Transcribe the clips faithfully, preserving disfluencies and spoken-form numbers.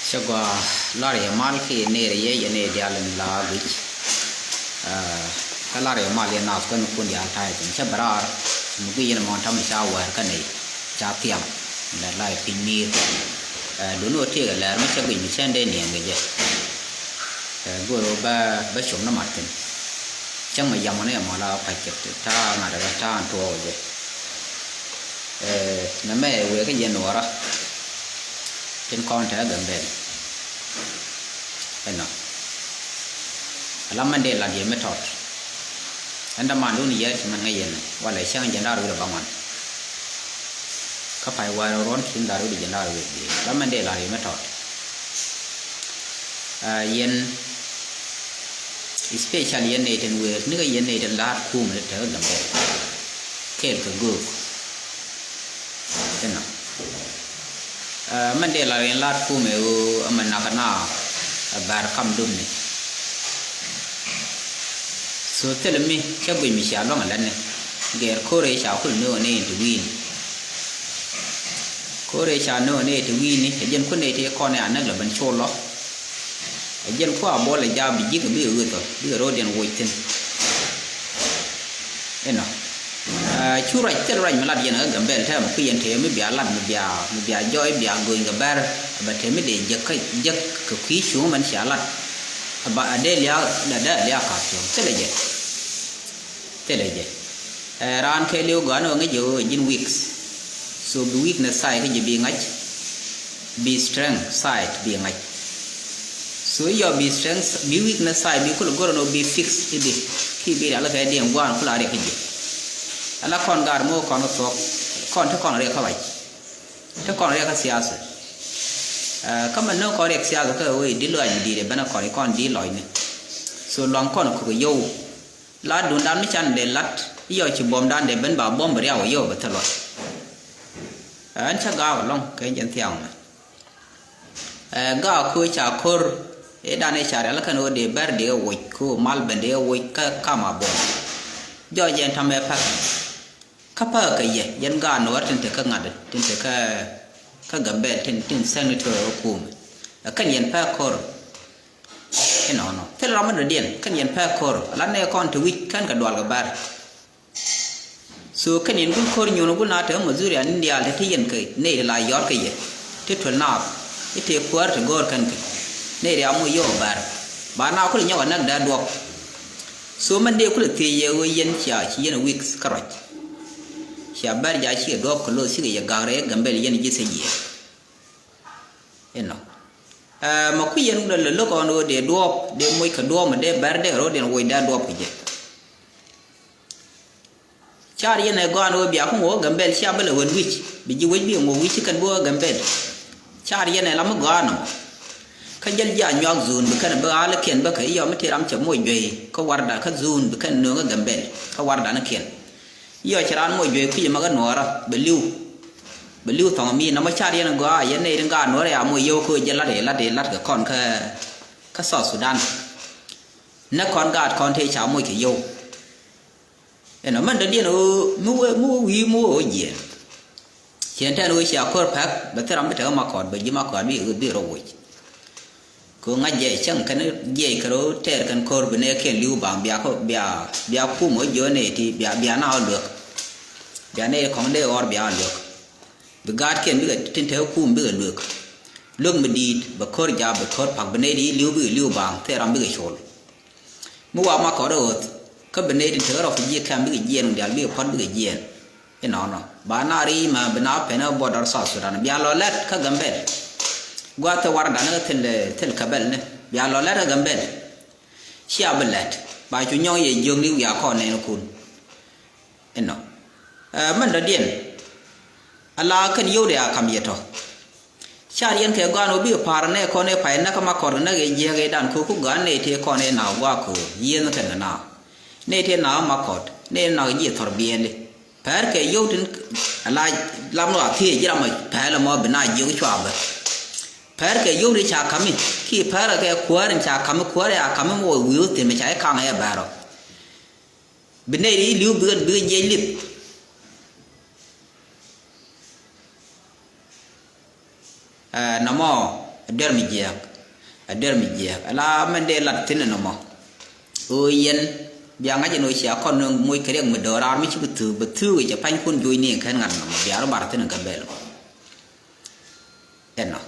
Cä gɔaa, lar yɛ mal kiɛ nɛy rɛy yɛ, yɛn nɛy diaal in la guic. Aa, kä lar yɛ mal yɛn naath kɔn kun diaal ta̱a̱ yɛ piny. Cä bɛ raar mi guic yɛn mɔn tamɛ ca wäär kä nɛy ca thiam. Lɛ la yɛ piny mi̱i̱r. Aa, duundɛ ɣöö tëëkɛ lɛr mi cä guic mi cä dee niɛŋ kɛ jɛ. Aa, go̱o̱r ɣöö bä, bä com ni mat thi̱n. Cäŋ mɛ yam ɣän ɛ mɔ la kua̱c kɛ ta̱a̱ ŋa̱t ɛ bä ta̱a̱ in tuɔɔk kɛ jɛ. Ɛ, nɛmɛ wëë kä yɛn Nuɔɔrä tin kɔn te Gambɛl. Ɛnɔ. Ala mɛn dee lat yɛ mi tɔt. Ɛn däman dun yɛ ci mɛn ŋäc yɛn walɛ cäŋ jɛn da̱r wi̱r ɛ bä ŋuan. Kä pay wäär ruɔn kin da̱r wi̱r jɛn da̱r wi̱r dee. Ala mɛn dee lat yɛ mi tɔt. Ɛ, yɛn, especially yɛn nɛy tin wëë, ni kä yɛn nɛy tin la̱a̱t kumɛ te Gambɛl. Kɛɛl kɛ göök. Inɔ. Ɛ, mɛn dee la rin la̱t kumɛ ɣöö ɛmɛ nak na ɛ bär kam dum ni. So thilɛ mi cä guic mi cia luaŋ ɛ lät ni. Gɛɛr ko̱r ëë ca kul ni ɣöö ni in ti wi̱i̱ni. Ko̱r ëë ca ni ɣöö ni in ti wi̱i̱ni, ɛ jɛn kun nɛy ti kɔn ɛ a näk lɛ ben col lɔ. Ɛ jɛn kua̱r buɔl ɛ jaak bi ji̱k ɛ bikɛ ɣöth ɔ, bikɛ ro̱o̱diɛn woc thi̱n. Inɔ. Ɛ, cu ruac, thil ruac mi lat yɛn ɛ Gambɛl tɛmɛ kui̱ yɛn tëë mi bia lat, mi bia, mi bia jɔɔc, bia göny kɛ bɛr. Ɛ bɛ tëë mi dee jek kä, jek kɛ kui̱ cuŋ mɛn cia lat. Ɛ ba, ɛ dee liaak, ɛ dee liaak ka̱a̱k cuŋ. Thilɛ jɛ. Thilɛ jɛ. Ɛ, raan kɛɛliw gɔaa ni ɣöö ŋäc jɛ ɣöö ji̱n weak. So bi weakness side kä ji̱ bi ŋa̱c. Bi strength side bi ŋa̱c. So i̱ yɔ bi strength, bi weakness side bi kulɛ go̱r ɛn ɣöö bi fix i̱di. Kiɛ bi rial kɛ diɛŋ gua̱a̱n kulɛ a riɛk kä ji̱. Ala kɔn gaat mi wä kɔn kä thuɔ̱k. Kɔn te kɔn riɛk kä ruac. Te kɔn riɛk kä siasa. Ɛ, kä mɛn ni kɔn riɛk siasa kä ɣöö i̱ di lɔc mi di̱i̱t ɛ ben ɛ kɔn i̱ kɔn di lɔcni. So luaŋ kɔn kuk ɛ yio̱w. Lat duundan mi can dee lat, i̱ yɔ ci buɔ̱mdan dee ben ba buɔ̱m bi riaw i̱ yɔ bɛ thil luɔt. Ɛn cä gaak ɛlɔ̱ŋ kɛ jɛn thiaŋ mɛ. Ɛ, gaak köö ca ko̱r, ëëdan ëë ca rial kɛn ɣöö dee bɛr dee woc, köö mal ben dee woc kä kam a buɔ̱m. Jɔɔc ɛn ta̱mɛ päk. Kä päk kɛ yɛ, yɛn gaak Nuɔɔr tin te kä ŋa̱t, tin te kä, kä Gambɛl, tin, tin senator ɛ kumɛ. Ɛ kɛn yɛn päk ko̱r. Inɔnɔ. Thil ram mi dɔ̱diɛn, kɛn yɛn pɛk ko̱r. Ala nɛy kɔn te wi̱c, kɛn kɛ dual kɛ bär. So kɛn yɛn gul ko̱r nyuun gul na te Missouri an in diaal te te yɛn kɛ nɛy te la yɔt kɛ yɛ. Te tuel naath. I̱ te kuäär te go̱o̱r kɛn kɛ. Nɛy ria moc yio̱w bär. Ba na kulɛ nyɔk ɛ näk dee duɔp. So mɛn dee kulɛ thiec yɛ ɣöö yɛn cia ci yɛn ɛ wi̱k kä ruac. Cia bär ja cikɛ duɔp kɛ lo̱th cikɛ yɛ gak rɛy Gambɛl yɛn ji̱ thiec yɛ. Inɔ. Ɛ, mɛ kui̱ yɛn lɛ lɛ lo̱k ɣɔn ɣöö dee duɔɔp, dee moc kɛ duɔɔp, mɛ dee bɛr dee rɔ̱diɛn woc dee duɔɔp kɛ jɛ. Car yɛn ɛ gɔaan ɣöö bia kä ŋuɔ̱k Gambɛl cia bä lɛ wen wi̱c, bi ji̱ wec bi ŋuɔ̱k wi̱c ci kɛn bi ɣä Gambɛl. Car yɛn ɛ lam mi gɔaan ɔ. Kä jäl ji̱ a nyuak zun bi kɛn bi ɣa̱likiɛn bä kɛ i̱ yɔ mi ti ram cɛ moc juey kä warda kä zun bi kɛn nööŋ ɛ Gambɛl kä wardanikiɛn. Yɔ ci raan moc juey kui̱c ɛmɛ kä Nuɔɔrä bɛ li̱w. Bɛ li̱w thɔŋ mi nɔmɔ car yɛn gɔaa yɛn nɛy rin gaat Nuɔɔrä ya moc yio̱w kä jɛ lat i̱ lat i̱ lat kɛ kɔn kä, kä South Sudan. Nɛ kɔn gaat kɔn tëë ca moc kɛ yio̱w. Ɛnɔ mɛn dɔ̱diɛn ɣöö mi wee, mi wee wi̱i̱ mi wee ɣöö jiɛɛn. Ciɛn tɛn ɣöö cia ko̱r päk bɛ thil ram bi tekɛ Makɔt bɛ ji̱ Makɔt bi, bi rɔ woc. Kɛ ɣöö ŋa̱c jiɛc cäŋ kɛn jiɛc kɛ rɔ tɛɛr kɛn ko̱r bi nɛɛkiɛn li̱w baŋ bia kɔ bia, bia kum ɣä jiɔ̱ɔ̱n nɛy ti bia, bia na ɣä luek. Bia nɛy kɔŋ dee ɣɔr bia ɣä luek. Bi gaatkiɛn bikɛ tin te kum bikɛ luek. Luek mi di̱i̱t bɛ ko̱r jaap bɛ ko̱r pa̱k bi nɛy ti li̱w bikɛ li̱w baŋ thil ram bikɛ col. Mi wa Makɔt ɛ ɣöth kä bi nɛy tin tekɛ rɔ fi jiɛ kɛm bikɛ jiɛɛn diaal bikɛ puɔ̱t bikɛ jiɛɛn. Inɔnɔ ba na ri ma bi na pɛn ɛ border South Sudan bia lɔ lɛt kä Gambɛl. Gua̱th ɛ wardan kä thil, thil Gambɛl ni bia lɔ lɛt kä Gambɛl. Cia bi lɛt ba cu nyɔŋ yɛ jiök ni wiaa kɔn nɛn kun. Inɔ. Ɛ, mɛn dɔ̱diɛn. Ala kɛn yio̱w dee a kam yɛ tɔ. Car yɛn kɛ gɔaan ɣöö bikɛ pa̱a̱r nɛ kɔn ɛ pay näk kä Makɔt kɛ näk ɛ jiäk ɛ dan köök ku gɔaan nɛy tëë kɔn ɛ nak gua̱a̱k köök yiëëth kɛn kɛ nak. Nɛy tëë nak kä Makɔt nɛy nak ji̱ thɔr biɛli. Pɛr kɛ yio̱w tin ala lam lɔ a thiec ji̱ ram mɔ pɛl ɛmɔ bi na jiök cua bä. Pɛr kɛ yio̱w tin ca ka̱mi kiɛ pɛr kɛ kuäär in ca ka̱mi kuäär ɛ a ka̱mi mɔ wi̱i̱ wä thi̱n mi ca i̱ ka̱ŋ ɛ bɛr ɔ. Bi nɛy ri li̱w bikɛ, bikɛ jiɛc lip. Ɛ, nɔmɔ A duer mi jiääk. A duer mi jiääk. Ala mɛn dee lat thi̱n ɛnɔ mɔ. Ɣöö yɛn bia ŋa̱c ɛn ɣöö cia kɔn nööŋ moc kɛ riɛk mi do̱raar mi ci bi thuk, bi thuk i̱ cɛ pa̱nykuɔn juɔcni kɛn ŋa̱t ɛnɔ mɔ, bia rɔ bar thi̱n ɛ Gambɛl mɔ. Ɛnɔ.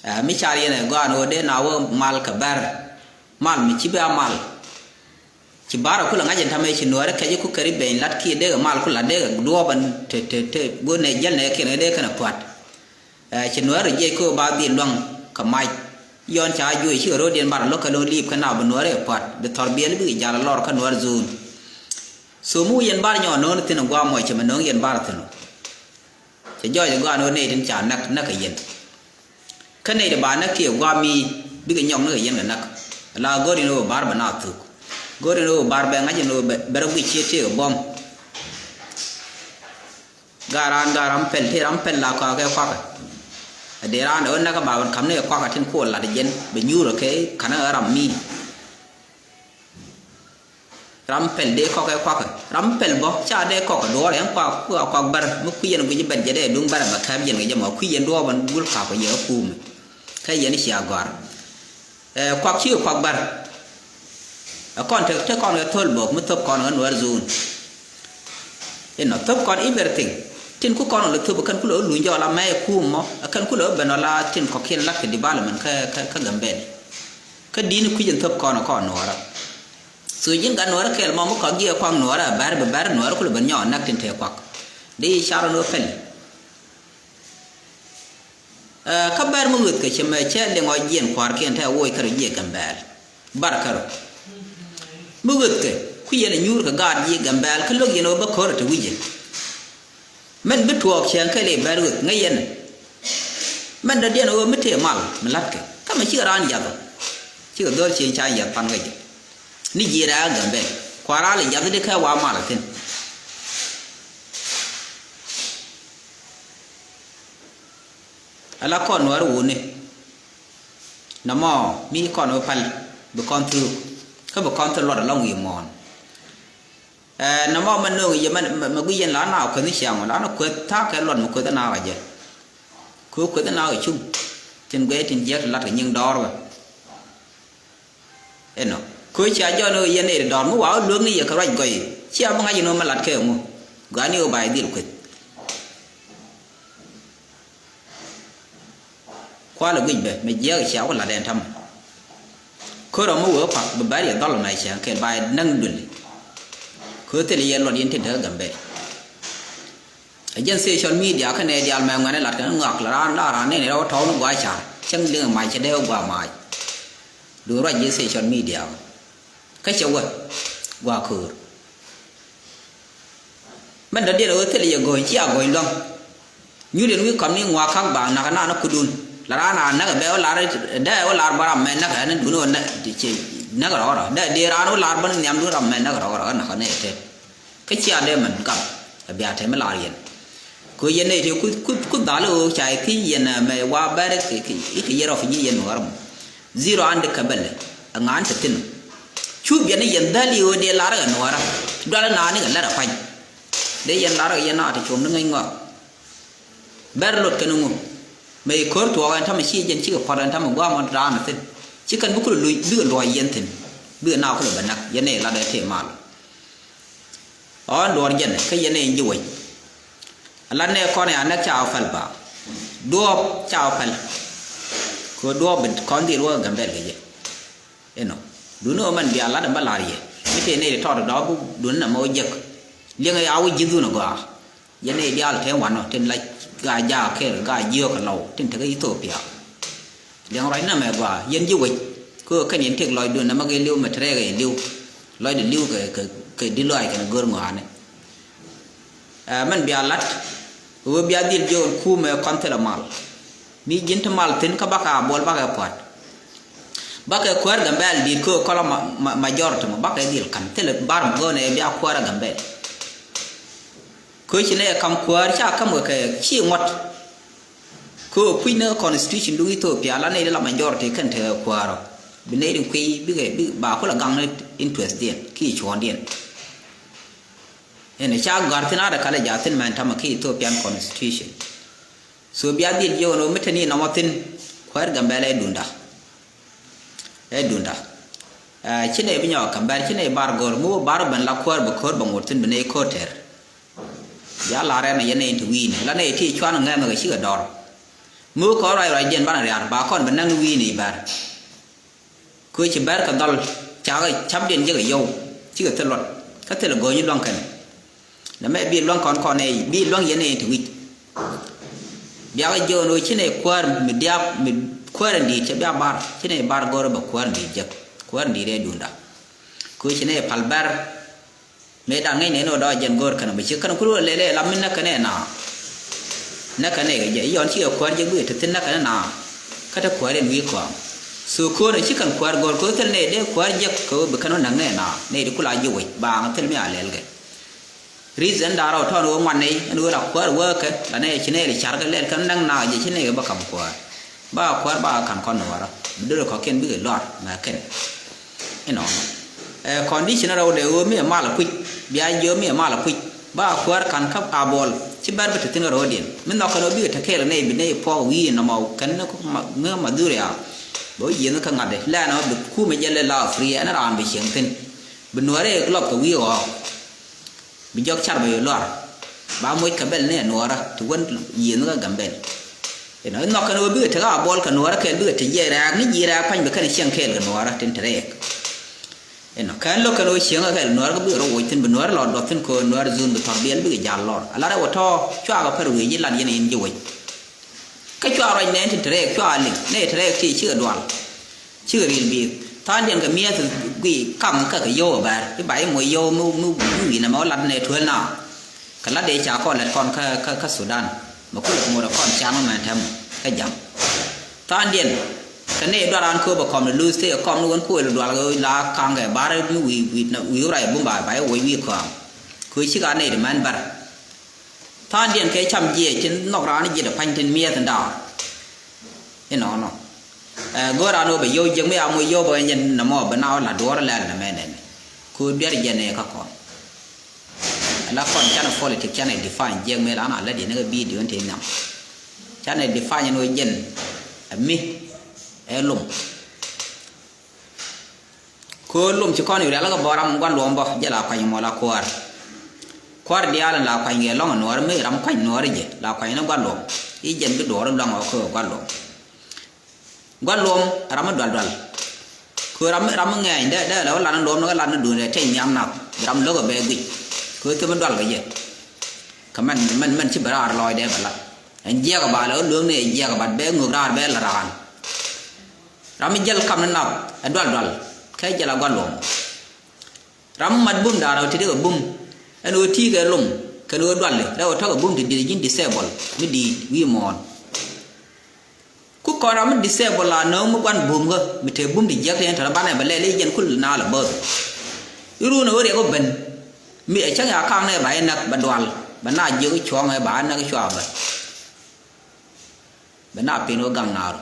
Ɛ, mi car yɛn ɛ gɔaa ɛn ɣöö dee na wä mal kɛ bɛr. Mal mi ci bi a mal. Ci bar ɛ kulɛ ŋa̱c ɛn tamɛ ci nuäärä kɛc ku kɛri beny lat kiɛ dee kɛ mal ku lat dee kɛ duɔɔp ɛn te, te, te, go̱o̱r nɛ jiɛl nɛ kiɛn kɛ dee kɛn ɛ pua̱t. Ɛ, ci nuäärä jiɛc kä ba dhil luaŋ kɛ mac. Yɔn ca juɔc cikɛ ro̱o̱diɛn bar ɛ lo̱k kɛ lo̱ŋ liip kä na bi nuäärä ɛ pua̱t. Bi thɔr biɛl bikɛ jal ɛ lɔr kä nuäär zone. So mi wi̱i̱ yɛn bar nyɔɔn no̱o̱ŋ thi̱n ɛ gua̱a̱ mɔc cɛ mɛ no̱o̱ŋ yɛn bar thi̱n ɔ. Cɛ jɔɔc ɛ gɔaa ni ɣöö nɛy tin ca näk, näk kɛ yɛn. Kä nɛy ti ba näk kiɛ gua̱a̱ mi bikɛ nyɔk ni kɛ yɛn kɛ näk. Ala go̱o̱r in ɣöö bar bɛ na thuk. Go̱o̱r in ɣöö bar bɛ ŋa̱c in ɣöö bɛ, bɛ rɔ guic ciet tëëk ɛ buɔ̱m. Gaat raan, gaat ram pɛl, tëë ram pɛl la kɔakɛ kuakä. Ɛ dee raan ɛ ɣöö näk ɛ ba ka̱m ni kɛ kuakä tin kuɔ lat ɛ jɛn bɛ nyuur ɛ kɛ ka̱n ɛ ram mi. Ram pɛl dee kɔk ɛ kuakä. Ram pɛl bä ca dee kɔk ɛ duɔɔr ɛn kuak, kuak, kuak bär. Mi kui̱ yɛn guic bɛt jɛ dee duŋ bär ɛ bɛ kɛp yɛn kɛ jɛ mɔ kui̱ yɛn duɔɔp ɛn gul kak kɛ yɛ ɛ kuumɛ. Kä yɛn cia gɔ̱a̱r. Ɛ kuak ci kuak bär. Ɛ kɔn te, te kɔn kɛ thöl bök mi thöp kɔn kɛ nuɛr zone. Inɔ thöp kɔn everything. Tin ku kɔn ɔ lɛ thöp ɛ kɛn ku lɛ ɣä luny jɔɔl a mɛ ɛ kuum mɔ. Ɛ kɛn ku lɛ ɣä ben ɔ la tin kɔkiɛn lat kɛ development kä, kä, kä Gambɛl. Kä di̱n kui̱c in thöp kɔn ɔ kɔn nuɔɔrä. So ji̱n gat nuɔɔrä kɛɛl mɔ mi kɔak jiɛ kuak nuɔɔrä a bär bi bär nuɔɔrä kulɛ ben nyɔɔk näk tin te kuak. Di car ɔ ni ɣä pɛl. Ɛ, kä bär mi ɣöth kɛ cɛ mɛ cɛ liŋ ɔ jiɛn kua̱rkiɛn te a woc kärɔ jiɛ Gambɛl. Bar kärɔ. Mi ɣöth kɛ kui̱ yɛn a nyuur kɛ gaat jiɛ Gambɛl kä lo̱k yɛn ɔ bä ko̱r ɛ te wi̱cɛ. Mɛn bi tuɔɔk cäŋ kɛl i̱ bɛr ɣöth ŋäc yɛn. Mɛn dɔ̱diɛn ɣöö mi tëë mal mi la̱tkɛ kä mɛ cikɛ raan yath ɔ. Cikɛ dhɔl cieŋ ca yath pan kä jɛ. Ni ji̱ rɛ̈ɛ̈k Gambɛl kua̱r raal i̱ yath di kɛ wa mal thi̱n. Ala kɔn nuäär wuni. Nɔmɔ mi kɔn bi päl bi kɔn thuk kä bi kɔn thil luɔt alɔŋ wi̱i̱ muɔ̱ɔ̱n. Ɛ, nɔmɔ mɛ nööŋ yɛ mɛ, mɛ, mɛ guic yɛn la na kueth ni ciaŋ la na kueth tha̱a̱ŋ kɛ luɔt mɛ kueth na kɛ jɛ. Kɛ kueth na kɛ cum. Tin guic tin jiäk ti lat kɛ nyiŋ dɔɔr bɛ. Ɛnɔ. Kɛ cia jɔn ɣöö yɛn nɛy ti dɔɔr mi wa ɣä luek ni yɛ kɛ ruac gɔy. Cia bi ŋa̱c yɛn ɣöö mɛ lat kɛ ŋu. Gɔaa ni ɣöö ba yɛ dhil kueth. Kualɛ guic bɛ mɛ jiɛk cia wä lat ɛn tamɛ. Kör ɔ mi wee kuak bi bɛr yɛ dhɔl mɛ cɛ kɛl ba yɛ näŋ duli. Kör thil yɛ luɔt yɛn tin te Gambɛl. Ɛ jɛn social media kä nɛ diaal mɛ ŋuɛn ɛ lat kɛ ŋɔak la raan la raan nɛn rɛw tɔw ni gua̱a̱ car cäŋ liŋ ɛ mac cɛ dee wä gua̱a̱ mac. Duun ruac ji̱ social media. Kä cɛ wä gua̱a̱ köör. Mɛn dɔ̱diɛn ɣöö thilɛ yɛ go̱o̱ny cia go̱o̱ny lua̱ŋ. Nyuuriɛn wi̱i̱ kɔm ni ŋuak ka̱k ba nakä naan kudun la raan a näk ɛ bɛ wä lar dee wä lar bä ram mɛ näk ɛ ni duni wä näk rɔɔrɔ dee dee raan wä lar bä ni nhiam duni ram mɛ näk rɔɔrɔ ɛ nakä ni ɛ tɛt. Kä cia dee mɛn gam ɛ bia tɛm mi lar yɛn. Kɛ yɛn nɛy tëë ku, ku, ku dhal i̱ ɣöö ca i̱ thiec yɛn, ɛ, mɛ wa bɛr i̱ kɛ, kɛ, i̱ kɛ yɛn rɔ fi ji̱ yɛn nuɔɔr mɔ. Zero an di kɛ bɛl ɛ ŋa̱a̱n te thi̱n. Cu biɛn i̱ yɛn dhäl i̱ ɣöö dee lar ɛ nuɔɔrä. Dual ɛ naan i̱ kɛ lär ɛ pa̱ny. Dee yɛn lar ɛ yɛn a te cuɔ̱ŋ ni ŋäc ŋɔak. Bɛr lot kɛn ŋu. Mɛ i̱ ko̱r tuɔɔk ɛn tamɛ ci jɛn cikɛ puɔ̱t ɛn tamɛ gua̱a̱m ɔn raan ɛ thi̱n. Ci kɛn bi kulɛ luc bikɛ luɔ̱c yɛn thi̱n. Bikɛ na kulɛ bɛ näk yɛn ɛ lat ɛ tëë mal. Ɣɔ̱ɔ̱n duɔ̱ɔ̱r jɛn kä yɛn ɛ in ji̱ wec. Lat nɛ kɔn ya näk ca wä päl ba. Duɔ̱ɔ̱p ca wä päl. Kɛ duɔ̱ɔ̱p bi kɔn dhil wä Gambɛl kɛ jɛ. Inɔ. Duni ɣä mɛn bia lat ɛn bä lar yɛ. Mi tëë nɛy ti tɔt dɔ̱ɔ̱p duni nɛ mɛ wä jek. Liɛŋɛ ya wä ji̱th wun ɛ gɔaa. Yɛn nɛy diaal te wanɔ tin la gaa jaak kɛl gaa jiök kɛ lɔw tin tekɛ Ethiopia. Liɛŋ ruac nɛmɛ gɔaa yɛn ji̱ wec. Kɛ ɣöö kɛn yɛn tëk lɔcdun nɛmɛ kɛ li̱w mɛ te rɛɛk yɛn li̱w. Lɔcdɛ li̱w kɛ, kɛ, kɛ di̱t lɔaac kɛn gör ŋɔaani. Ɛ, mɛn bia la̱t ɣöö bia dhil jiök ɛn kumɛ kɔn thilɛ mal. Mi ji̱n te mal thi̱n kä bakɛ a buɔl bakɛ pua̱t. Bakɛ kuäär Gambɛl di̱i̱t kɛ ɣöö kɔlɔ ma, ma, majority mɔ bakɛ dhil ka̱n thilɛ bar mɔ go̱o̱nɛ bia kuäär ɛ Gambɛl. Kɛ ɣöö ci nɛ kam kuäär ca käm kɛ kɛ ci ŋuɔ̱t. Kɛ ɣöö kui̱ ni constitution du Ethiopia la nɛy ti la majority kɛn tekɛ kuäär ɔ. Bi nɛy ti kui̱ bikɛ, bikɛ ba kulɛ gaŋ ni interest diɛn ki cuɔ̱ɔ̱ŋdiɛn. Ɛn ca gɔ̱a̱r thi̱n a dee kalɛ jaathin mɛn tamɛ ki Ethiopian constitution. So bia dhil jiök ɛn ɣöö mi te ni nɔmɔ thi̱n Kuäär Gambɛl ɛ dunda. Ɛ dunda. Ɛ, ci nɛ bi nyɔk kɛ bɛr, ci nɛ bar gor, mi wä bar ben la kuäär bɛ ko̱r bɛ ŋot thin bi nɛ ko̱r tɛr. Bia lar ɛn a yɛn nɛ in ti wi̱i̱ni. La nɛ ti cuan ŋɛn kɛ cikɛ dɔr. Mi wä kɔn ruac ruac diɛn banɛ riar, ba kɔn bɛ näŋ ni wi̱i̱ni bɛr. Kö ci bɛr kɛ dhɔl, cakɛ cap diɛn jɛ kɛ yɔw, cikɛ thil luɔt. Kä thil go̱o̱ny luɔ̱ŋ kɛn. Nɛ mɛ bi luäŋ kɔn kɔn ɛ, bi luäŋ yɛn ɛ ti wi̱c. Biakɛ jiɔn ɣöö ci nɛ kuäär mi diaak, mi kuäär in di̱i̱t cɛ bia bar, ci nɛ bar go̱r bɛ kuäär in di̱i̱t jek. Kuäär in di̱i̱t ɛ dunda. Kö ci nɛ pal bɛr. Mëë da̱ŋ ŋäcnɛ ni ɣöö dɔɔc jɛn go̱r kɛn bɛ ci kɛn kul ɣöö lɛlɛ la mi näk kɛn ɛ na. Näk kɛn ɛ kɛ jɛ, i̱ yɔn ci kɛ kuäär jek bikɛ te thi̱n näk kɛn ɛ na. Kä te kuäär in wi̱i̱ kɔaŋ. So köönɛ ci kɛn kuäär go̱r kɛ ɣöö thil nɛ dee kuäär jek kɛ ɣöö bi kɛn ɣöö näk nɛ na. Nɛ di kul a ji̱ wec, baaŋ thil mi a lɛl kɛ. Reason da̱ŋ rɛw tɔ̱ ni wä ŋuan nɛy, ɛn wä la kuäär wäkɛ, la nɛy ci nɛy li carkɛ lɛl kɛn näk naak jɛ ci nɛy kɛ bä ka̱m kuäär. Ba kuäär ba ka̱n kɔn ni wärä, bi dörɛ kɔ̱kiɛn bikɛ luaar mɛ kɛn. Inɔ. Ɛ, condition rɛw dee wä mi ɛ mal kui̱c, bia jiö mi ɛ mal kui̱c. Ba kuäär ka̱n kä a buɔl, ci bɛr bi te thi̱n kɛ ro̱o̱diɛn. Mi nhɔk kɛn wä bikɛ te kɛɛl nɛy bi nɛy puɔk wi̱i̱ nɔmɔ kɛn ni ŋä madhuria. Bɛ wä yiëth ni kä ŋa̱t dee. Lɛn ɔ bi kumɛ jɛ lɛ la free, ɛn raan bi cieŋ thi̱n. Bi nuäärɛ glove kɛ wi̱i̱ ɣɔɔk. Bi jɔk car bɛ yɛ luar. Ba moc kɛ bɛl ni ɛ nuɔɔrä ti wän yiëë ni kä Gambɛl. Inɔ inɔ kɛn wä bikɛ tek a bɔl kɛ nuɔɔrä kɛɛl bikɛ te jiɛ rɛɛk ni jiɛ rɛɛk pa̱ny bi kɛn cieŋ kɛɛl kɛ nuɔɔrä tin te rɛɛk. Inɔ kɛn lo̱k kɛn wä cieŋ kɛɛl nuɔɔrä kä bikɛ rɔ woc thin bi nuɔɔrä lɔ duɔth thin kɛ wä nuɔɔrä zun bi thɔr biɛl bikɛ jal lɔr. A lat rɛ wä tɔ̱ cua kɛ pär wee ji̱ lat yɛn in ji̱ wec. Kä cua ruac nɛn ti te rɛɛk cua liŋ nɛ te rɛɛk ti cikɛ dual. Cikɛ ril biith. Tha̱a̱ŋdiɛn kɛ mi̱eth guiy kaŋ kä kɛ yio̱w ɛ bɛr. I̱ ba i̱ moc yio̱w mi, mi, mi wi̱i̱ nɛmɛ wä lat nɛ tuel na. Kɛ lat dee ca kɔn lɛt kɔn kä, kä, kä Sudan. Mɛ kulɛ ŋot ɛ kɔn can wä mɛ tɛm kä jam. Tha̱a̱ŋdiɛn kɛ nɛy dual raan kööp ɛ kɔm ni luth tëë kɔm ni wen kuël dual kɛ la kaŋ kɛ bar mi wi̱i̱, wi̱i̱, wi̱i̱ wä ruac bum ba, ba i̱ woc wi̱i̱ kɔaŋ. Kɛ ɣöö cikɛ a nɛy ti mɛn bɛr. Tha̱a̱ŋdiɛn kɛ cam jiɛc tin nhɔk raan jiɛt ɛ pa̱ny tin miɛth in da̱a̱r. Inɔnɔ. Ɛ, go̱o̱r raan ɣöö bɛ yio̱w jiäk mi a moc yio̱w bä nyɛn nɔmɔ bɛ na ɣöö la̱t duɔ̱ɔ̱r lɛl nɛmɛ nɛn. Kɛ ɣöö duer jɛn ɛ kä kɔn. Ala kɔn canɛ politik canɛ define jiɛk mi raan a lät yɛn ɛ kɛ video in te nhiam. Canɛ define ɛn ɣöö jɛn ɛ mi ɛ lom. Köör lom ci kɔn yu rial kä bä ram gua̱n luɔm bä jɛ la kuany mɔ la kuäär. Kuäär diaal in la kuany kɛ lɔŋ nuɔɔr mi ram kuany nuɔɔr jɛ la kuany ni gua̱n luɔm. I̱ jɛn bi duɔɔr luaŋ ɔ köör gua̱n luɔm. Gua̱n luɔm ram mi dual dual. Köör ram mi, ram mi ŋɛɛny dee, dee lɛ wä lan luɔm ni kä lan ni duun dee tɛny nhiam nath. Ram lo̱k ɛ bɛ guic. Köör thim mi dual kɛ jɛ. Kɛ mɛn, mɛn, mɛn ci bɛ raar lɔɔc dee bɛ lat. Ɛn jiɛk ɛ ba lɛ wä lueŋ ni ɛ jiɛk ɛ bat bɛ ŋök raar bɛ la raan. Ram mi jäl kam ni nath ɛ dual dual kɛ jäl a gua̱n luɔm. Ram mi mat bum da̱a̱n rɛw ti dee kɛ bum ɛn ɣöö ti̱i̱ kɛ lom kɛn ɣöö duali rɛw ɛ tɔ̱ kɛ bum ti di̱t ji̱n disable mi di̱i̱t wi̱i̱ muɔ̱ɔ̱n. Ku kɔn ram mi disable la nööŋ mi gua̱n bum kä mi te bum ti jiäk ti ɛn tɔ̱ rɛ banɛ bɛ lɛl i̱ jɛn kul naal ɛ bäth. I̱ ruun ɛ ɣöö riɛk ɣöö ben mi ɛ cäŋ ya ka̱a̱ŋ nɛ ba i̱ näk bɛ dual bɛ na jiök i̱ cuɔ̱ɔ̱ŋ ɛ ba i̱ näk i̱ cua bä. Bɛ na pin wä gaŋ naaru.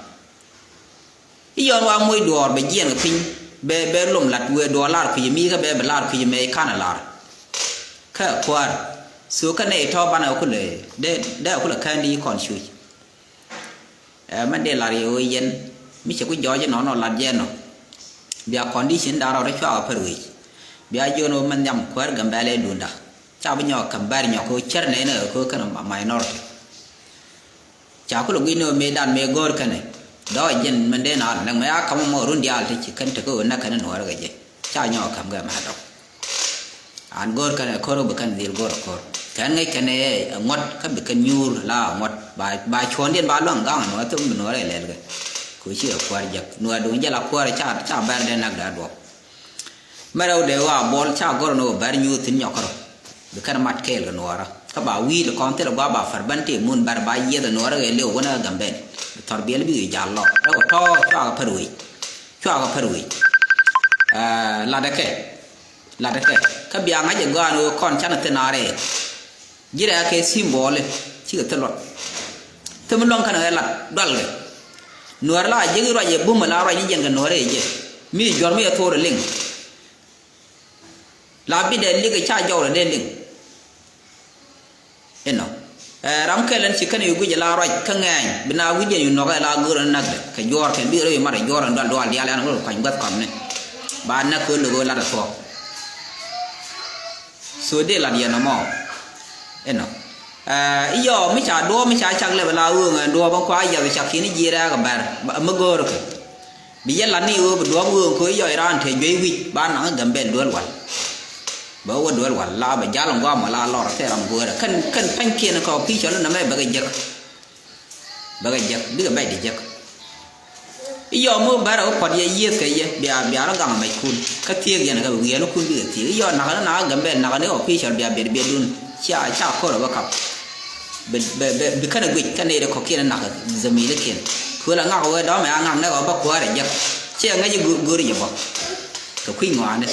I̱ yɔn wa moc duɔɔr bɛ jiɛn kɛ piny bɛ, bɛ lom lat wëë duɔɔr lar kui̱c mi kä bɛ, bɛ lar kui̱c mɛ i̱ kanɛ lar. Kä kuäär. So kä nɛ i̱ tɔ̱ banɛ kulɛ dee, dee kulɛ kään di kɔn cuc. Ɛ mɛn dee lar yɛ wee yɛn mi cɛ ku jɔɔc inɔnɔ lat jɛ nɔ. Bia condition da̱ŋ rɔɔdɛ cua kɛ pär wec. Bia jiɔn wä mɛn nhiam kuäär Gambɛl ɛ dunda. Ca bi nyɔk kɛm bɛr nyɔk kɛ wä cär nɛy nɛ kɛ wä kɛn minority. Ca kulɛ gui̱c ni ɣöö mëëdan mëë go̱o̱r kɛnɛ dɔɔc jɛn mɛn dee naath näk mɛ a ka̱m mɔ run diaal ti ci kɛn tekɛ ɣöö näk kɛn nuɔɔr kɛ jɛ. Ca nyɔk käm kɛ mɛ a dɔk. An go̱o̱r kɛnɛ ko̱r ɣöö bi kɛn dhil go̱o̱r ɛ ko̱r kɛn ŋäc kɛnɛ ɛ ŋuɔ̱t kä bi kɛn nyuur la ɛ ŋuɔ̱t ba, ba cuɔ̱ndiɛn ba luaŋ gaŋ ɛ nuɔɔr thok bi nuɔɔr ɛ lɛl kɛ. Kɛ ɣöö cikɛ kuäär jek nuɔɔr duŋ jɛ la kuäär ca, ca bɛr dee näk dee duɔ̱k. Mɛ rɛw dee ɣɔaa buɔl ca gɔr ni ɣöö bɛr nyuuth thi̱n nyɔk kärɔ. Bi kɛn mat kɛɛl kɛ nuɔɔrä kä ba wi̱i̱ ti kɔn thilɛ gua̱a̱ ba fɛr bän tëë mun bɛr ba yieth ɛ nuɔɔrä kɛ liw wänä ɛ Gambɛl. Bi thɔr biɛl bikɛ jal lɔr rɛw tɔ̱ cuakɛ pär wec. Cuakɛ pär wec. Ɛ, latdɛ kɛ. Latdɛ kɛ kä bia ŋa̱c ɛ gɔaa ni ɣöö kɔn canɛ thin a rɛɛk. Ji̱ rɛɛk kɛ symbol cikɛ thil luɔt. Thil mi luäŋ kɛn ɛ lat dualkɛ. Nuäär la jiäk i̱ ruac ɛ bum ɛ la ruac ni jiɛn kɛ nuäär ɛ jɛ mi juɔ̱r mi ɛ thor ɛ liŋ. La bi dee lik ɛ ca jɔw lɛ dee liŋ. Inɔ. Ɛ, ram kɛl ɛn ci kɛn yu guic ala ruac kä ŋɛɛny bi na wi̱cdiɛn yu nɔk ala go̱o̱r ɛn näk kɛ juɔ̱ɔ̱r kɛn bi rɛw yu mat ɛ juɔ̱ɔ̱r ɛn dual dual diaal ɛn ɣöö kuany guäth kɔmni. Ba näk kɛ lo̱k ɣöö lat ɛ thuɔ̱k. So dee lat yɛn ɛmɔ. Inɔ. Ɛ, iyɔ mi ca duɔ̱ɔ̱p mi ca cak lɛp ala ɣöö ŋɛ duɔ̱ɔ̱p ɛn kua yath cak ki̱n i̱ ji̱ rɛɛk ɛ bɛr mi go̱o̱r kɛ. Bi yɛ lat ni ɣöö bi duɔ̱ɔ̱p ɣöö kɛ yɔc raan te juey wi̱c ba naŋ i̱ Gambɛl duel wal. Bɛ wä duel wal la bɛ jal ŋuam wala lɔr thil ram guäärä kɛn kɛn pɛnykiɛn kɛ official nɛmɛ bɛ kɛ jek. Bɛ kɛ jek bikɛ bɛc di jek. I̱ yɔm wä bɛrɛ wä puɔt yɛ yiëëth kɛ yɛ bia bia rɔ gaŋ mɛckun kä thiëëk yɛn kɛ wiɛɛnikun bikɛ thiëëk i̱ yɔ nakä ni nakä Gambɛl nakä ni official bia biɛt biɛtdun. Cia ca ko̱r ɛ bä kap. Bɛ bɛ bɛ bi kɛn ɛ guic kɛn ɛ yɛ kɔ̱kiɛn ɛ nakä. Zamilikiɛn kuël ɛ ŋak wee dɔ̱mɛ a ŋak nɛk ɔ bä kuäär ɛ jek. Ciɛ ŋäc i̱ go̱o̱ri jɛ bä kɛ kui̱ ŋɔaani.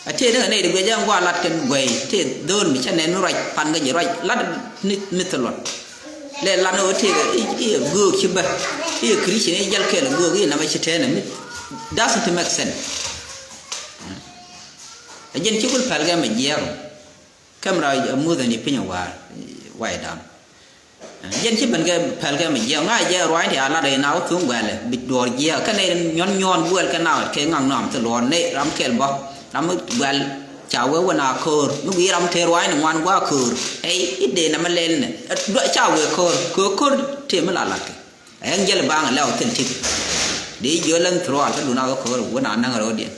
A tëë ni kɛ nɛy ti guic ɛn gua̱a̱ lat kɛn guɛy tëë dho̱o̱l mi cä nɛn mi ruac pan kɛ ji̱ ruac lat ni mi thil luɔt. Lɛ lat ni ɣöö tëë kɛ i̱ i̱ göök ci bä i̱ Christian i̱ jäl kɛl göök i̱ namɛ ci tɛɛnɛ mi doesn't make sense. A jɛn ci kul päl kɛ mɛ jiɛɛk. Kɛm ra muth ɛn i̱ piny a waar. Way down. Jɛn ci ben kɛ päl kɛ mi jiɛk ŋa̱c jɛ ruaacni ti a lat rɛy na wä thuŋ guɛlɛ bi duɔɔr jiɛk kɛn nɛy nyuɔn nyuɔn guɛl kɛ na kɛ ŋaŋ nɔam thi luɔɔr nɛy ram kɛl bä ram mi guɛl. Ca wee wä na ko̱o̱r mi guiy ram te ruaacni ŋuan gua̱a̱ ko̱o̱r. Ɛy i̱ dee nɛmɛ lɛl nɛ ca wee ko̱o̱r ko̱o̱r ko̱o̱r tëë mi la lat kɛ. Ɛn jɛl baŋ lɛw thil tik dee jiöl ɛn throughout kä dun a wä ko̱o̱r wä na näŋ ro̱o̱diɛn.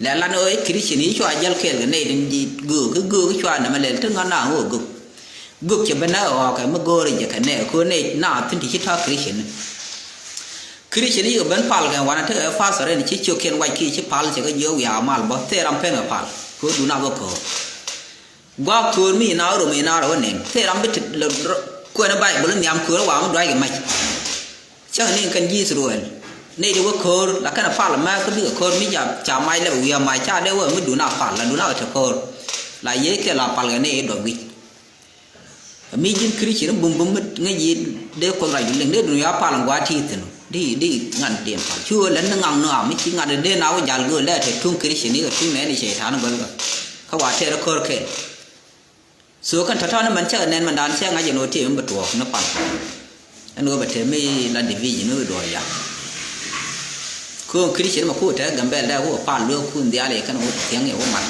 Lɛ lan ɣöö i̱ Christian i̱ cua jäl kɛɛl kɛ nɛy tin ji̱ göök i̱ göök i̱ cua nɛmɛ lɛl ti ŋa̱n na ɣöö göök. Göök cɛ ben na ɣɔɔkɛ mi go̱o̱r jɛ kɛ nɛy ko̱ nɛy na thin ti ci ta̱a̱ Christian. Christian i̱ kɛ ben pal kɛ wanɛ tekɛ pastor in ci ciökiɛn wac ki ci pal cɛ kɛ jiök wiaa mal bä thɛɛr ram pen kɛ pal ko̱ dun a bä ko̱o̱r. Gua̱a̱k köör mi na rom ina rɔ wä nɛn thil ram bi ti kuɛn Baibol nhiam köör wa mi duac kɛ mac. Cäŋ ni kɛn ji̱ Israel nɛy ti wä köör la kɛn a pal mɛ kä bikɛ köör mi ca ca mac lɛ bɛ wi̱i̱ a mac ca dee wä mi dun a pal la dun a kɛ te köör. La yee kɛ la pal kɛ nɛy i̱ dɔp wi̱c. Mi ji̱n Christian bum bum mi ŋäc yi dee kuoth rac bi liŋ dee dun ya pal ŋua̱ ti thi̱n. Di di ŋa̱n diɛn pal cu lɛn ni ŋaŋ nɔam mi ci ŋa̱n dee na wä jal gööl lɛ te tuŋ Christian ni kɛ tuŋ nɛɛni cɛytan göl kɛ. Kä wa tɛɛr ko̱r kɛl. So kɛn tɔ̱tɔ̱ ni mɛn cɛ kɛ nɛn mɛn dan cɛ ŋa̱c ɛn ɣöö tëë mi bɛ tuɔɔk ni pal. Ɛn ɣöö bɛ te mi la division mi bɛ duɔɔr yak. Kööŋ Christian mɛ ku tɛ Gambɛl dɛ wä pal lueek kun dhial yɛ kɛn wä thiäŋ yɛ wä mat.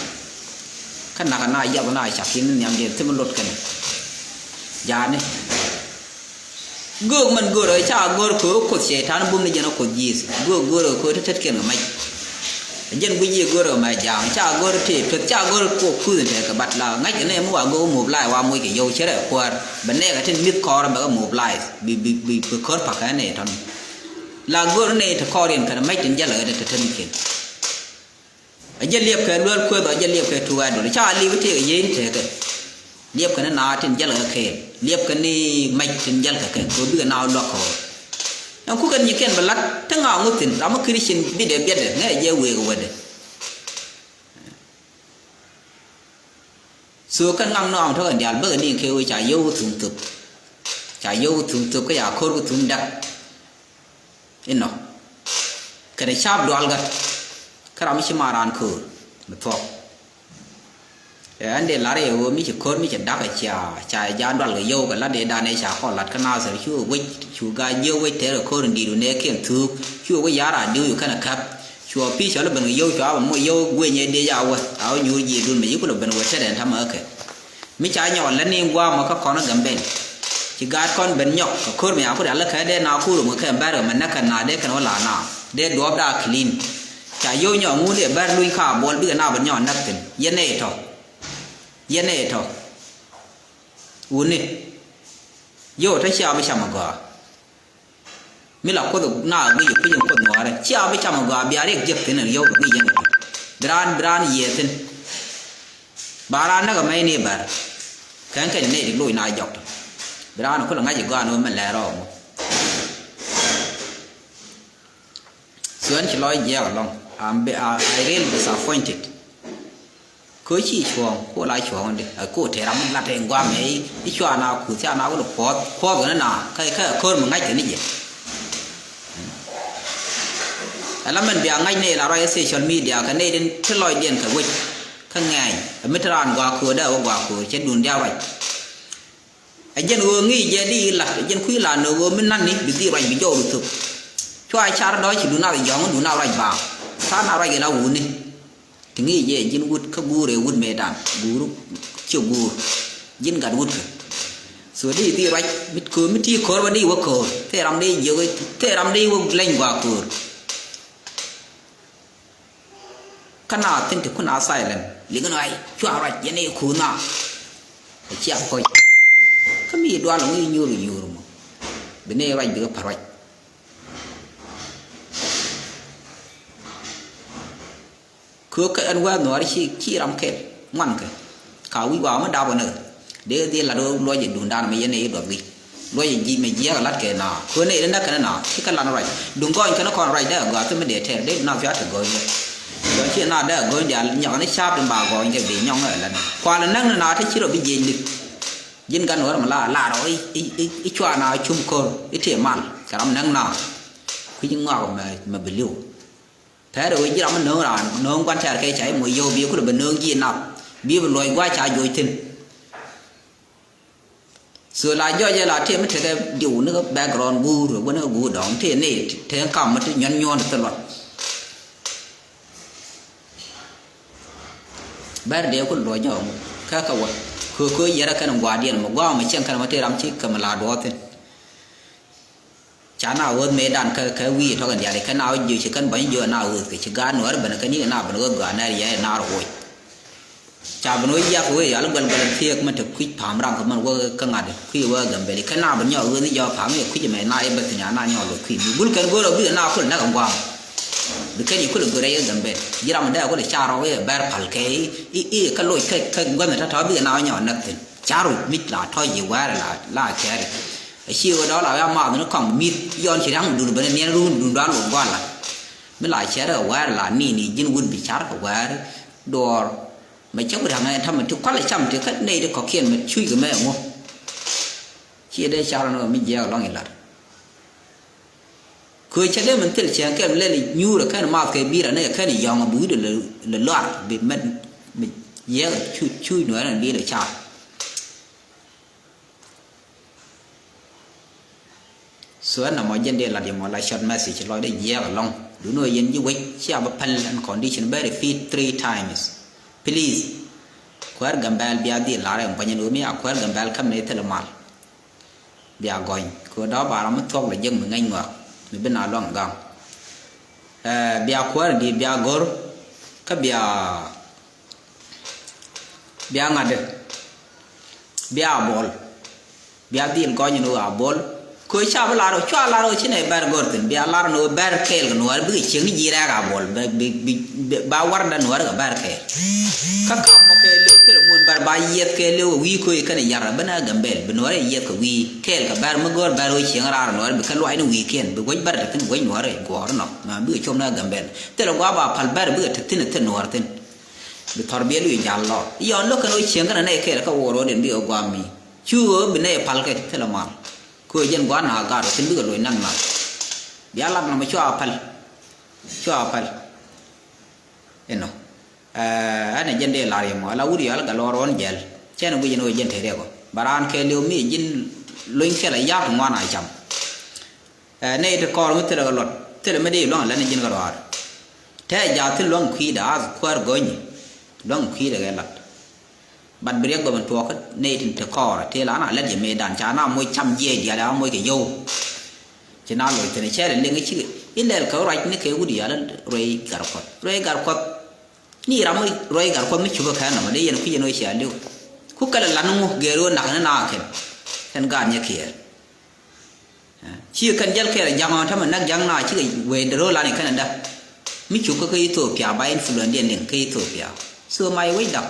Kä nakä na yath na cak in nhiam diɛn thim lot kɛn. Jaani. Göök mɛn gör ɛ ca gör kɛ ɣöö kuoth cɛytan bum ni jɛn ɛ kuoth ji̱i̱th. Göök gör ɛ kɛ ɣöö te tetkiɛn kɛ mɛc. Ɛ jɛn guic i̱ gör ɛ mɛ ja̱a̱ŋ ca gör tëë peth ca gör kuoth kuth in tekɛ bat la ŋa̱ckɛ nɛ mi wa göök mobilize wa moc kɛ yio̱w cɛ rɛ kuäär. Bɛ nɛɛkɛ tin mi̱th kɔɔr bɛ kɛ mobilize bi bi bi bi kör pa̱kä nɛ tɔ̱ni. La gör nɛ te kɔɔr in kɛn mɛc tin jälɛ ɣä te te te mi̱th kɛn. A jɛ liɛpkɛ luel kueth a jɛ liɛpkɛ tuukä dol ca liep tëëkɛ yiey ni tëëkɛ. Liɛpkɛ ni naath tin jälkɛ kɛɛl liɛpkɛ ni mac tin jälkɛ kɛ kɛ bikɛ naath luäk kɔɔr. Ɛn kukɛ nyikiɛn bɛ lat te ŋa ŋuthin ram mi Christian bidɛ biɛtdɛ ŋɛ jɛ wëë kɛ wädɛ. So kɛn ŋaŋ nɔam tɔ̱ kɛn diaal bäkɛ ni kɛ wee ca yio̱w thuŋ thop. Ca yio̱w thuŋ thop kä ca ko̱r kɛ thuŋ dak. Inɔ kɛnɛ ca̱a̱p dualkä. Kä ram mi ci ma raan köör mi thuɔ̱k. Ɛ ɛn dee lar yɛ ɣöö mi ci ko̱r mi ci dak ɛ cia ca jaa dualkɛ yio̱w kɛ lat dee dan ɛ ca kɔn lat kä Nathir cu wec cu gaa jiök wec tɛɛr kɛ ko̱r in di̱i̱t wä nɛɛkiɛn thuuk cu wec ya̱r a di̱w cu kɛn ɛ käp. Cuɔ pi̱i̱ cɔl i̱ ben kɛ yio̱w cua bɛ moc yio̱w guenyɛ dee ca wä a wä nyuur jiɛɛdun mɛ yi kulɛ ben wä tetdɛn ta̱mɛ kä kɛ. Mi ca nyɔk lät ni gua̱a̱mɔ kä kɔn kä Gambɛl. Ci gaat kɔn ben nyɔk kɛ ko̱r mi a ku rial kä dee na ku rum kɛ kɛn bɛr kɛ mɛ näk kɛn na dee kɛn wä la na dee duɔɔp daa clean. Ca yio̱w nyɔk ŋun dee bɛr luny ka buɔl bikɛ na ben nyɔk näk thi̱n yɛn nɛy tɔ. Yɛn nɛy tɔ. Wuni. Yio̱w tɔ cia bi cam a gɔaa. Mi la kuoth na guic i̱ kui̱c in kuoth nuɔɔrɛ cia bi cam a gɔaa bia riɛk jiäk thi̱n in yio̱w bi guic yɛn i̱ bi raan bi raan yiëë thi̱n. Ba raan näk ɛmɛ ni bär kɛn kɛn ni nɛy ti loc na jɔk tɔ. Bi raan kulɛ ŋa̱c i̱ gɔaa ni wä mɛn lɛɛr rɔɔk mɔ. Thuɛn ci lɔc jiɛɛk ɛlɔŋ. I'm be- I, I really disappointed. Kö ci cuɔ̱ɔ̱ŋ ko la cuɔ̱ɔ̱ŋ di ko te ram lat in guam ɛ i̱ cua na kuth ca na wä lɛ puɔth puɔth kɛ ni na kä kä ko̱r mi ŋa̱c kɛ ni jɛ. Ɛla mɛn bia ŋa̱c ni la ruac ɛ social media kɛ ni din ti lɔcdiɛn kɛ wec. Kä ŋɛɛny ɛ mi te raan gɔaa köör dee wä gɔaa köör cɛ duŋ diaal ruac. Ɛ jɛn ɣöö ŋi̱i̱c jɛ di lat, ɛ jɛn kui̱ lat ni ɣöö mi nani bi dhil ruac bi jɔw bi thök. Cua car dɔ̱c ci duŋ nath jɔ̱ɔ̱ŋ duŋ nath ruac baaŋ. Tha̱a̱ŋ nath ruac in a wuni. Ti ŋi̱i̱c jɛ ji̱n wut kä guur ɛ wut mëëdan guur. Ciɛ guur ji̱n gat wut kɛ. So di dhil ruac mi köör mi ti köör bä di wä köör. Thee ram di jiök thee ram di wä leny gɔaa köör. Kä na thi̱n ti kun a silent. Liŋ ni ay cua ruac yɛn i̱ kuuna. Ɛ cia kɔc. Kä mi dual ŋui̱ nyuur nyuur mɔ. Bi ni ruac bikɛ pa̱r ruac. Kɛ kä ɛn wee nuɔɔri ci ci ram kɛl ŋuan kɛ. Ka wi̱i̱ wa mi dap wä ni kɛ dee dhil lat wä luɔc ɛ duundan mi yɛn i̱ duɔth gi̱c. Luɔc ɛ ji̱ mɛ jiɛɛk ɛ lat kɛ na kuäär ni ri näk kɛn na ci kɛ lan ruac duŋ gɔny kɛn kɔn ruac dee gɔaa thim mi dee tɛr dee na thia̱a̱ ti gɔny. Gɔny ci na dee gɔny diaal nyɔk ni ca̱a̱p di ba gɔny kɛ bi nyɔk ɛ lan kual näk ni na te ci rɔ bi jiɛc lik. Ji̱n gan wär mi la lar ɔ i̱ cua na cum ko̱r i̱ tëë mal kɛ ram näk na. Kui̱ ŋɔak mɛ bi li̱w. Pɛr ɛ ɣöö ji̱ ram mi nööŋ raan nööŋ gua̱n tɛ̈r kɛ ca i̱ moc yio̱w bi kulɛ bɛ nööŋ ji̱ nath bi bi luɔc gua̱c ca joc thi̱n. So la jɔc ɛ la tëë mi tekɛ diw ni kä background guur ɛ wä ni kä guur dɔ̱ŋ tëë ni tëë kam mi ti nyuɔ̱n nyuɔ̱n ti luɔt. Bɛr dee kul luɔc jɔk kä kä wä kö kö yɛrɛ kɛn gua̱a̱r diɛn mɛ gua̱a̱ mɛ cieŋ kɛn mɛ tëë ram ci kɛ mi la duɔ̱ɔ̱th thi̱n. Ca na ɣööth mëëdan kä kä wi̱i̱ tɔk in diaal i̱ kä na wä jiö ci kän bäny jiö na ɣööth kɛ ci gaat nuäär ben kä ni na ben ɣööth gɔaa nɛɛr yɛ na rɔ woc. Ca ben wä yiath wee yal guɛl guɛl thiëëk mɛ te kui̱c pa̱a̱m ram kä mɛn wä kä ŋa̱t kui̱ wä Gambɛl i̱ kä na ben nyɔk ɣööth ni jɔk pa̱a̱m i̱ kui̱c mɛ na i̱ bäth nya na nyɔk luɔc kui̱ mi gul kɛn go̱r ɔ bi na kul näk ŋuam. Bi kɛn i̱ kul go̱r rɛy Gambɛl ji̱ ram dee kul ca rɔk i̱ bɛr pal kɛ i̱ i̱ kä loc kä kä guänh tɔ̱tɔ̱ bi na wä nyɔk näk thi̱n. Ca ruc mic la tɔ̱ ji̱ wɛɛr la la kɛɛri. A ci ɣöö dɔ̱ la wee a maath ni kɔŋ mi̱th yɔn ci ria̱ŋ dun ben niɛn run dun dɔ̱ a luɔk gua̱l la. Mi la cɛɛr kɛ wɛɛr la ni ni ji̱n wut bi car kɛ wɛɛr duɔɔr. Mɛ cä wut ria̱ŋ ɛn ta̱mɛ ti kualɛ cam ti kä nɛy ti kɔ̱kiɛn mɛ cuc kɛ mɛ ɛŋu. Ci dee car ni mi jiɛɛk lɔŋ ilat. Köö cä dee min thil cäŋ kɛn lɛl nyuurɛ kɛn maath kɛ bi̱i̱rɛ ni kɛn yɔ̱ŋ bi wi̱cdɛ lɛ luar bi mɛn mi jiɛɛk cuc cuc nuɛɛrɛ bi lɛ car. So ɛn nɔmɔ jɛn dee lat yɛ mɔ la short message lɔcdɛ jiɛɛk ɛlɔ̱ŋ. Duundɛ ɣöö yɛn ji̱ wec cia bä päl ɛn condition bä repeat three times. Please. Kuäär Gambɛl bia dhil lar ɛn buɔ̱nyɛ ni ɣöö mi a kuäär Gambɛl käm ni thilɛ mal. Bia gɔny kɛ ɣöö dɔ̱ ba ram mi thuɔ̱k lɛ jiäk mi ŋäc ŋɔak mi bi na luaŋ gaŋ. Ɛɛ bia kuäär in di̱i̱t bia go̱r kä bia bia ŋa̱t dee bia a buɔl. Bia dhil gɔny ni ɣöö a buɔl. Kɛ ɣöö ca bi lar ɣöö cua lar ɣöö ci nɛ bɛr go̱r thi̱n bia lar ni ɣöö bɛr kɛɛl kɛ nuäär bikɛ cieŋ ni ji̱ rɛɛk a buɔl bɛ bi bi ba warda nuäär kɛ bɛr kɛɛl. Kä kam mɔ kɛɛliw thilɛ mun bɛr ba yiɛth kɛɛliw ɛ wi̱i̱ kööc kɛnɛ yar ɛ ben a Gambɛl bi nuäär ɛ yiɛth kɛ wi̱i̱ kɛɛl kɛ bɛr mi go̱r bɛr ɣöö cieŋ raar nuäär bikɛ luac ni wi̱i̱kiɛn bi wec bɛr te thi̱n wec nuäär ɛ guɔ̱ɔ̱r nɔ ma bikɛ com ni a Gambɛl. Thilɛ gua̱a̱ ba pal bɛr bikɛ te thi̱n ɛ thil nuäär thi̱n. Bi thɔr biɛl wi̱i̱ jal lɔ yɔn lo̱k kɛn ɣöö cieŋ kɛnɛ nɛy kɛɛl kä wuɔr ɣöö den bikɛ gua̱a̱ mi. Cu ɣöö bi nɛy pal kɛ thilɛ mal. Kɛ ɣöö jɛn gua̱n a gaat ɣöö thi̱n bikɛ loc naŋ nath. Bia lat nɔmɔ cua pal. Cua pal. Inɔ. Ɛn ɛ jɛn dee lar yɛ mɔ ala wut yɔal gat lɔɔr ɣɔn jɛl. Cɛn ɛ guic ɛn ɣöö jɛn te riɛk ɔ ba raan kɛɛliw mi ji̱n lony kɛl a ya̱k ŋuan a cam. Ɛ nɛy ti kɔɔr mi thilɛ kɛ luɔt thilɛ mi dee luaŋ lät ni ji̱n kɛ ruaar. Tɛɛ ja̱a̱ thil luaŋ kui̱dɛ ath kuäär go̱ny. Luaŋ kui̱dɛ kɛ lat. Bat bi riɛk bä ben tuɔɔk kä nɛy tin te kɔɔr tëë la na lät yɛ mëëdan ca na moc cam jiɛɛc diaal a moc kɛ yio̱w. Ci na loc thi̱n cɛɛl ɛ liŋ i̱ cikɛ i̱ lɛl kɛ ruac ni kɛ wut yal ruɛy gar kuɔth ruɛy gar kuɔth. Ni ram ruɛy gar kuɔth mi cupä kɛ nɔmɔ dee yɛn kui̱c yɛn wee cia li̱w. Ku kɛl ɛ lan ŋu gɛɛr ɣöö nak ni na kɛn. Kɛn gaat nyɛ kiɛɛr. Ci kɛn jäl kɛɛl ja̱ŋ ɔ tämɛ näk ja̱ŋ na cikɛ wee dee ro̱o̱ lan i̱ kɛn ɛ däk. Mi cuk kä kä Ethiopia ba influence diɛn liŋ kä Ethiopia. So ma i̱ wec däk.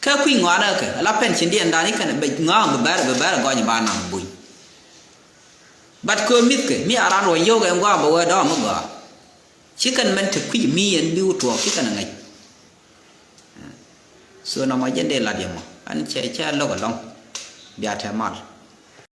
Kä kui̱ ŋɔaanä kɛ ala pɛn cin diɛn dan i̱ kɛn ɛ bɛ ŋa̱a̱ŋ bi bɛr bi bɛr ɛ gɔny ba naŋ buny. But köö mi̱thkɛ mi a ran ruɔ̱ny yio̱w kɛ ŋua̱a̱ŋ bɛ wee dɔ̱ŋ mi gɔaa. Ci kɛn mɛn te kui̱c mi yɛn bi wä tuɔɔk ci kɛn ɛ ŋäc. So nɔmɔ jɛn dee lat yɛ mɔ ɛn cɛ cɛ lo̱k ɛlɔ̱ŋ. Bia te mal.